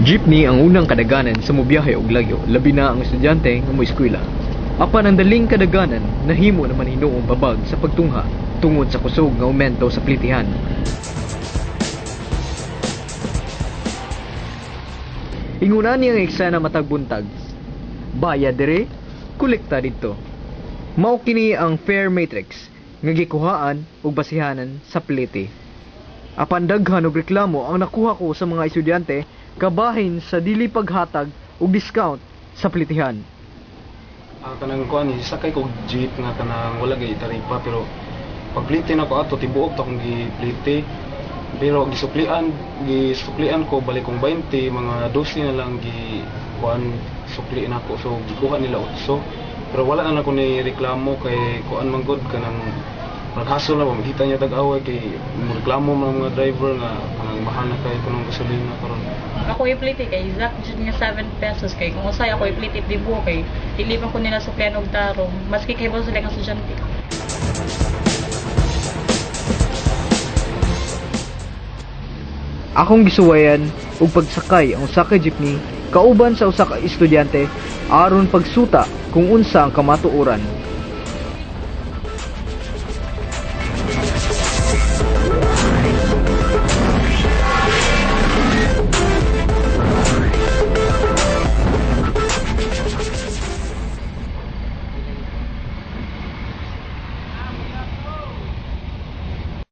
Jeepney ang unang kadaganan sa mobiyahe og lagyo, labi na ang estudyante nga moeskwela. Apan ang daling kadaganan nahimo naman hinuong babag sa pagtungha tungod sa kusog nga aumento sa plitihan. Inguna ni ang eksena matag buntag. Bayad dire, kolekta didto. Mao kini ang fare matrix nga gikuhaan ug basihanan sa plite. Apan daghan og reklamo ang nakuha ko sa mga estudyante kabahin sa dili paghatag og discount sa plitihan. Kanang kuan sakay kog jeep nga kanang wala gay taripa, pero pagplite nako ato tibuok ta kong giplite, pero gisuklian ko balik kong 20, mga 12 na lang gi kuan sukli nako, so gikuha nila 8, pero wala na nako ni reklamo kay kuan man gud, kanang naghasol na ba makita niya tag-away kay reklamo man ang mga driver nga kanang mahal na kay kunong gasolina karon. Ako iplite kay Zack jud nga 7 pesos kay kung usay ako iplite tibuok kay dili man ko nila suklian og tarong maski kay sila kang estudyante. Akong gisuwayan og pagsakay ang usa ka jeepney kauban sa usa ka estudyante aron pagsuta kung unsa ang kamatuoran.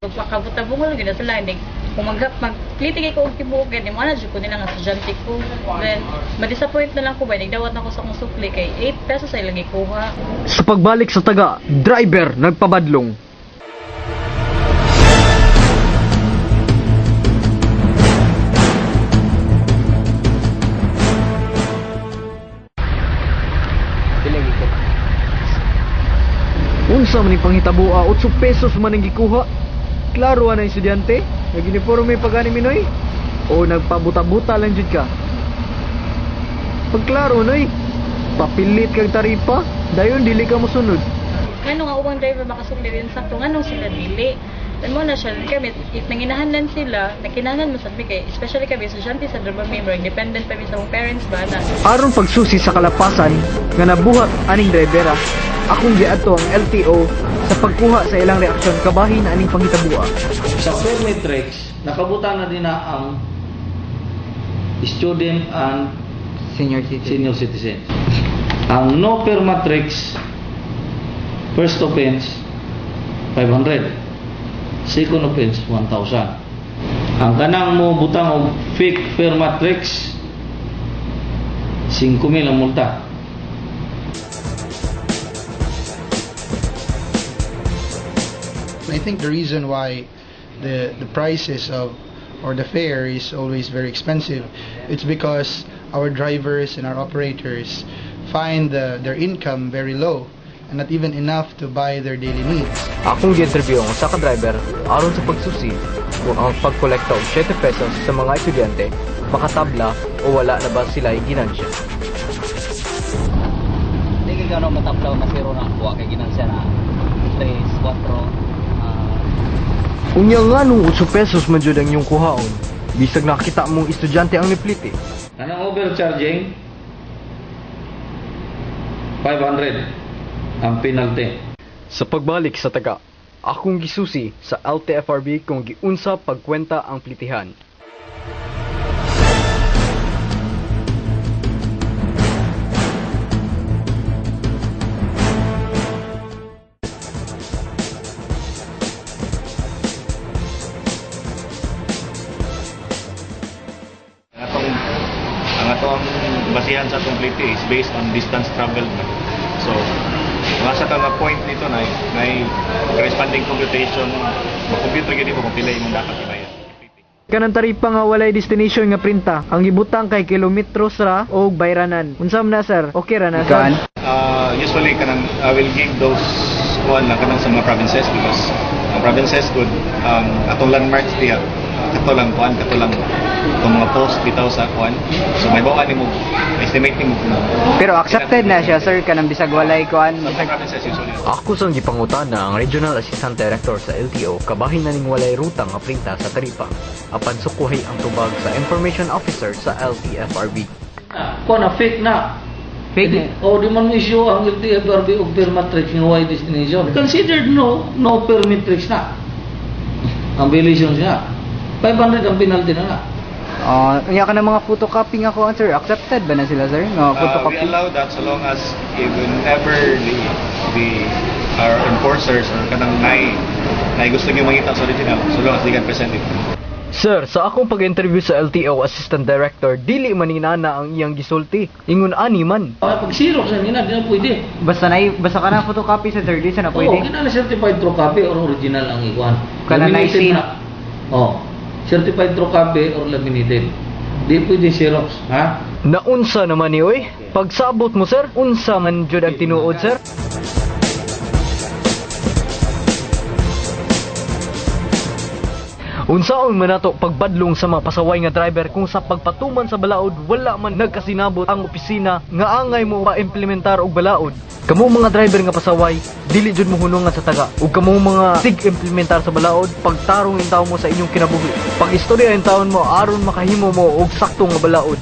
Pagpakabutabungan lang gyud sila hindi kung magplite kay ko og tibuok gani mo ana jud ko nila nga estudyante ko, then ma-disappoint na lang ko ba nagdawat na ko sa akong sukli kay 8 pesos ay lang gikuha. Sa pagbalik sa taga, driver nagpabadlong. Unsa man ning panghitaboa, 8 pesos man ang gikuha. Klaro ana estudyante, nag-uniforme pa gani minoy o nagpabuta-buta lang jud ka. Pagklaro noy, papilit kag taripa, dayon dili ka mosunod. Ngano nga ubang driver makasukli din sakto, nganong sila dili? Then mo na siya kami, if nanginahanglan sila, nakinahanglan man sad mi kay especially kami estudyante sa drama member, dependent pa mi sa among parents ba na. Aron pagsusi sa kalapasan nga nabuhat aning drivera, akong giadto ang LTO sa pagkuha sa ilang reaksyon kabahin aning panghitaboa. Sa fare matrix, nakabutan na din na ang student and senior citizen. Senior citizen. Ang no fare matrix, first offense, 500. Second offense, 1,000. Ang kanang mo butang og fake fare matrix, 5,000 ang multa. I think the reason why the prices of or the fare is always very expensive, it's because our drivers and our operators find their income very low and not even enough to buy their daily needs. Akong gi-interview ang usa ka driver aron sa pagsusi kung ang pagkolekta og 7 pesos sa mga estudyante makatabla o wala na ba sila ginansya. Hindi kay gano'n matabla, masiro na kuha kay ginansya na 3, 4. Unya nga nung 8 pesos man jud ang iyong kuhaon, bisag nakita mong estudyante ang niplite. Kanang overcharging, 500 ang penalty. Sa pagbalik sa taga, akong gisusi sa LTFRB kung giunsa pagkwenta ang plitihan. Ang atong basihan sa atong plite is based on distance traveled na. So, kung asa ka nga point nito na may corresponding computation, ma-compute gyud mo kung pila imong dapat ibayad. Kanang taripa nga walay destination nga printa, ang gibutang kay kilometros ra o bayranan. Unsa man na sir? Okay ra na sir? Usually kanang I will give those kuan lang kanang sa mga provinces because ang provinces could atong landmarks diha. Kato lang kuan, kato lang itong mga post bitaw sa kuan. So may bawa nimo, estimate nimo kung Pero accepted na siya, sir, kanang bisag walay kuan. Sa provinces usually. Ako sang gipangutana ang Regional Assistant Director sa LTO kabahin na ning walay ruta nga printa sa taripa. Apan sukuhay ang tubag sa Information Officer sa LTFRB. Kuan na, fake na. Fake Di, oh, di man mo issue ang LTFRB og fare matrix nga way destination. Considered no fare matrix na. Ang violation siya. 500 ang penalty na na. Unya ka ng mga photocopy nga kuan, sir. Accepted ba na sila, sir? Nga We photocopy? Allow that so long as if whenever the our enforcers or kanang nay gusto niyo mangita sa original, so long as they can present it. Sir, sa akong pag-interview sa LTO Assistant Director, dili man inana ang iyang gisulti. Ingon ani man. Ah, pag Xerox na nila, di na pwede. Basta na basta ka na photocopy sa sir, di sa na Oo, kinahanglan certified true copy or original ang ikuan. Kana na Laminated seal. na. Oh, certified true copy or laminated. Di pwede Xerox, ha? Naunsa naman ni oy? Pagsabot mo, sir, unsa man jud ang tinuod, sir? Unsaon man nato pagbadlong sa mga pasaway nga driver kung sa pagpatuman sa balaod wala man nagkasinabot ang opisina nga angay mo pa-implementar og balaod? Kamo mga driver nga pasaway, dili jud mo hunungan sa taga. Ug kamo mga tig-implementar sa balaod, pagtarong in taon mo sa inyong kinabuhi. Pag-istorya in taon mo aron makahimo mo og sakto nga balaod.